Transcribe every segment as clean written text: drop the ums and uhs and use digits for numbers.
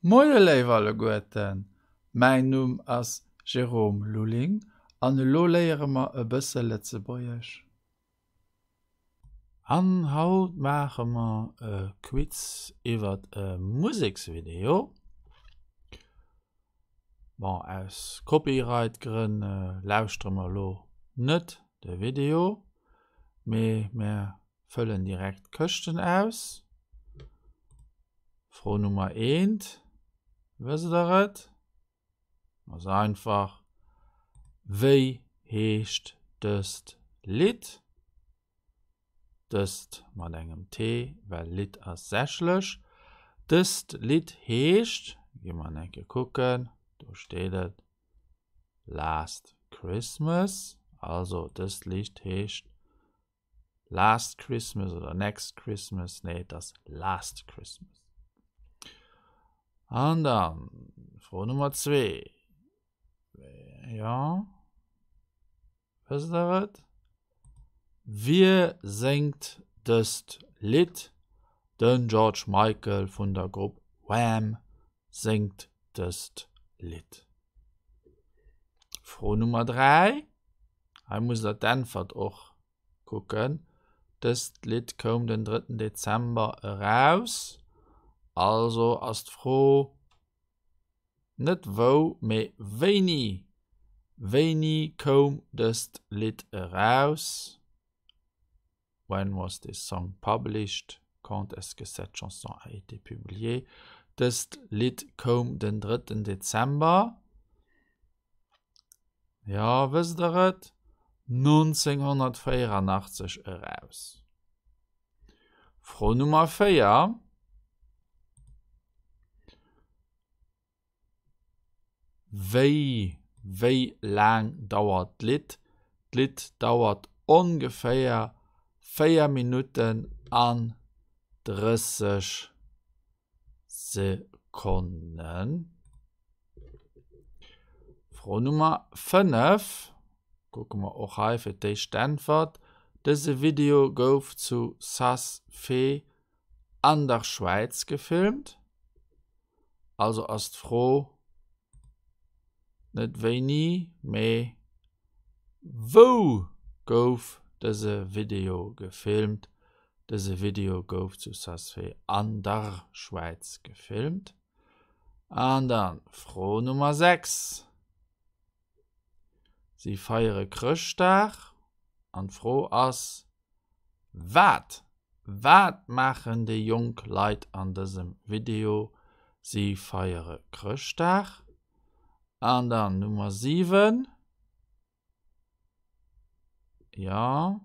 Moie léif alleguerten, mäin Numm ass Jérôme Lulling an elo léiere mer e bësse Lëtzebuergesch. An haut maache mer e Quiz iwwert e Museksvideo. Bon, aus Copyright-Grënn lauschtere mer elo net de Video, mee mer Fëllen direkt d'Këschten aus. Fro Nummer eent, Wësst der et? Ass einfach. Wéi heescht dëst Lidd? Dëst mat engem T, well Lidd ass sächlech. Dëst Lidd heescht, gi mer eng Kéier kucken, do steet et, Last Christmas. Also dëst Lidd heescht Last Christmas oder Next Christmas, nee, et ass Last Christmas. An dann Fro Nummer zwee. Ja, wësst der et? Wie séngt dëst Lidd? Den George Michael vun der Grupp Wham séngt dëst Lidd. Fro Nummer 3. Hei musst der d'Äntwert och kucken. Dëst Lidd koum den drëtten Dezember eraus. Also ass d'Fro net wou, mee wéini. Wéini koum dëst Lidd eraus? When was this song published? Quand est-ce que cette chanson a été publiée? Dëst Lidd koum den drëtten Dezember, jo, wësst der et? 1984 eraus. Fro Nummer 4. Wéi wéi laang dauert d'Lidd? D'Lidd dauert ongeféier 4 Minutten an 30 Sekonnen. Fro Nummer 5, kucke mer och hei fir d'éischt d'Äntwert. Dëse Video gouf zu Saas-Fee an der Schwäiz gefilmt. Also ass d'Fro net wéini, mee wou gouf dëse Video gefilmt? Dëse Video gouf zu Saas-Fee an der Schwäiz gefilmt. An dann Fro Nummer 6. Si feiere Chrëschtdag an d'Fro ass, Wat, wat maachen déi jonk Leit an dësem Video? Si feiere Chrëschtdag. An dann Nummer 7. Jo.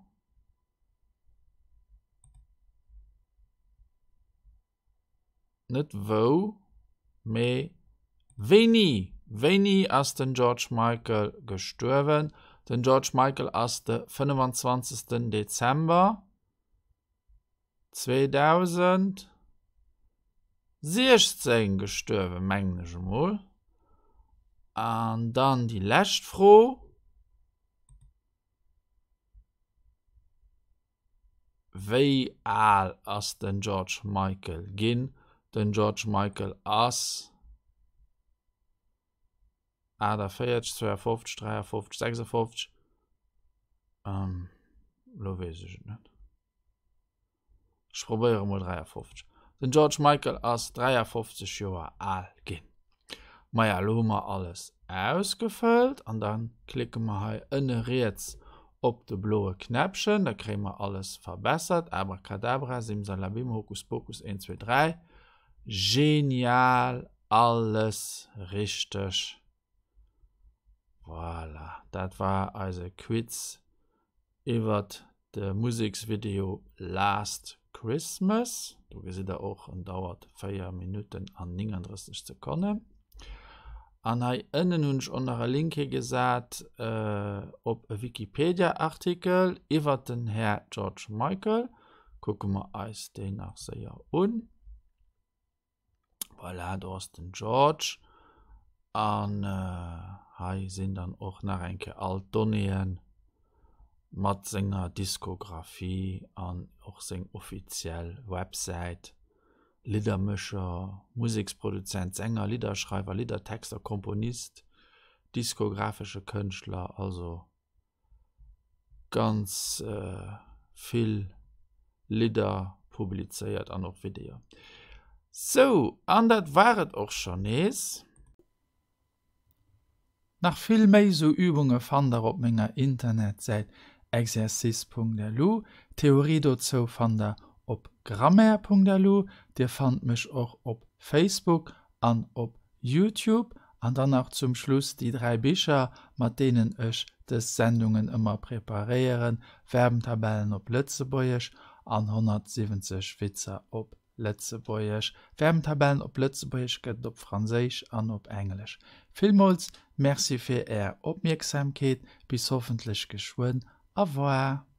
Net wou, mee wéini. Wéini ass den George Michael gestuerwen? Den George Michael ass de 25. Dezember 2016 gestuerwen, mengen ech emol. An dann déi lescht Fro. Wéi al ass den George Michael ginn? Den George Michael ass 48, 52, 53, 56, elo weess ech et net. Ech probéiere mol 53. Den George Michael ass 53 Joer al ginn. Maja, elo hu mer alles ausgefëllt an da klicke mer hei ënne riets op de bloe Knäppchen. Da kréie mer alles verbessert. Abracadabra, Simsalabim, Hokuspokus, 1, 2, 3. Genial, alles richteg. Voilà, dat war eise Quiz iwwert de Museksvideo Last Christmas. Do gesitt der och, en dauert 4 Minutten an 39 Sekonnen. An hei ënnen hunn ech och nach e Link higesat op e Wikipedia-Artikel iwwert den Här George Michael. Kucke mer eis deen nach séier un. Voilà, do ass den George. An hei sinn dann och nach eng Kéier all d'Donnéeën mat senger Diskografie an och seng offiziell Websäit. Liddermécher, Museksproduzent, Sänger, Lidderschreiwer, Liddertexter, Komponist, diskografesche Kënschtler, also ganz vill Lidder publizéiert an och Videoen. Sou, an dat war et och schonn nees. Nach vill méi sou Übunge fannt der op menger Internetsäit exercice.lu. D'Theorie dozou fannt der op grammaire.lu. Dir fannt mech och op Facebook an op Youtube. An dann nach zum Schluss déi 3 Bicher, mat deenen ech dës Sendungen ëmmer preparéieren, Verbentabellen op Lëtzebuergesch an 170 Witzer op Lëtzebuergesch. Verbentabellen op Lëtzebuergesch gëtt et op Franséisch an op Englesch. Villmools Merci fir Är Opmierksamkeet. Bis hoffentlech geschwënn. Au revoir.